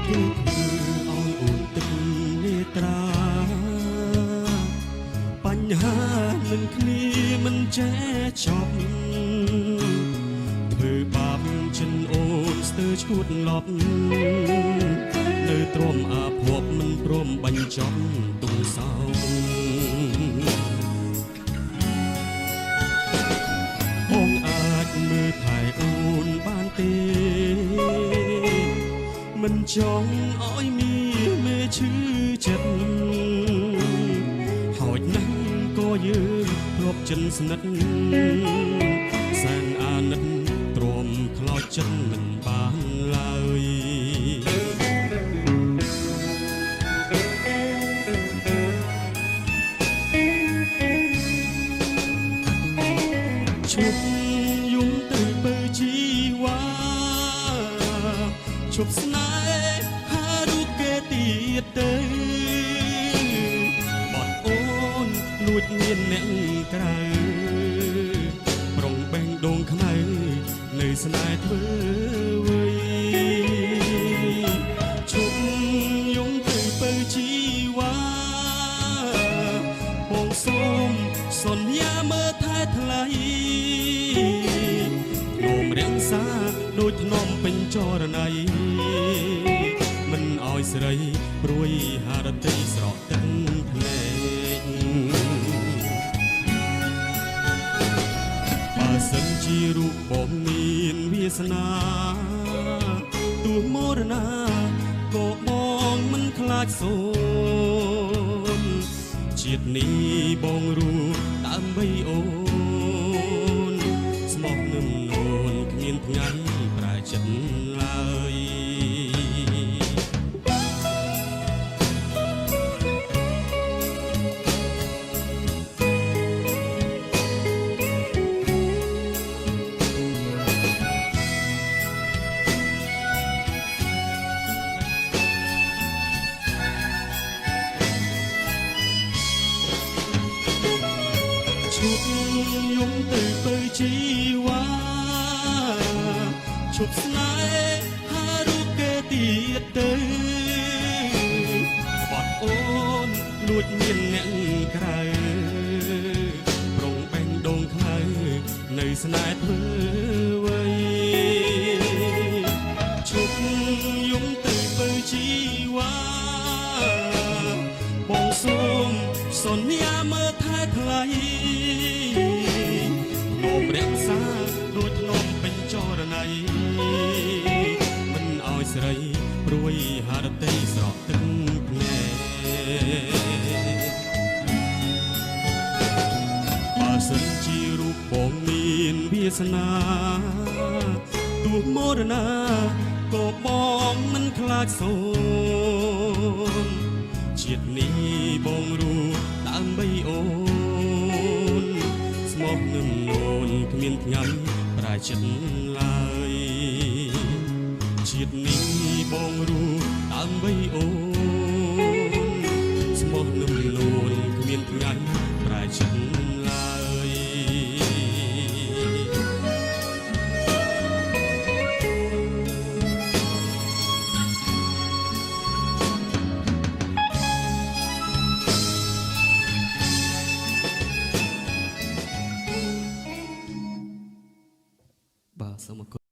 គេធ្វើឲ្យអូនទឹកនេត្រាបញ្ហានឹងគ្នាមិនចេះចប់ធ្វើបាបចិនអូនស្ទើរឈួតឡប់នៅទ្រាំអាភពមិនព្រមបញ្ចប់ទុំសោកបងអាចមើលថែអូនបានទេមិនចង់ឲ្យមានមេឈឺចិត្តហើយណាស់ក៏យើងធ្លាប់ចិនស្និទ្ធសែនអាណិតទ្រាំខ្លោចចិត្តមិនបានឡើយឈប់យំទៅពើជីវ៉ាឈប់ស្នេហារូបគេទៀតទៅបត់អូនលួចមានអ្នកក្រៅប្រុងបេះដូងខ្មៅនៅស្នេហ៍ធ្វើអ្វីឈប់យំទៅពើជីវ៉ាបងសូមសន្យាមើលថែថ្លៃធ្នមរាំងសាដូចធ្នមពេញចរណៃមិនឲ្យស្រីព្រួយហារតីស្រក់ទឹកភ្នែកបើសិនជារូបបងមានវាសនាទោះមរណាក៏បងមិនខ្លាចសូនជាតិនេះបងរស់ដើម្បីអូនស្មោះនឹងអូនគ្មានថ្ងៃប្រែចិត្តឡើយឈប់យំទៅពើជីវ៉ាឈប់ស្នេហារូបគេទៀតទៅបត់អូនលួចមានអ្នកក្រៅប្រុងបេះដូងខ្មៅនៅស្នេហ៍ធ្វើអ្វីឈប់យំទៅពើជីវ៉ាបងសូមសន្យាមើលថែថ្លៃធ្នមរក្សាដូចធ្នមពេញចរណៃមិនឲ្យស្រីព្រួយហារតីស្រក់ទឹកភ្នែកបើសិនជារូបបងមានវាសនាទោះមរណាក៏បងមិនខ្លាចសូនជាតិនេះបងរស់ដើម្បីអូនស្មោះនឹងអូនគ្មានថ្ងៃប្រែចិត្តឡើយជាតិនេះបងរស់ដើម្បីអូនស្មោះនឹងអូនគ្មានថ្ងៃប្រែចិត្តឡើយបាទសូមអរគុណ។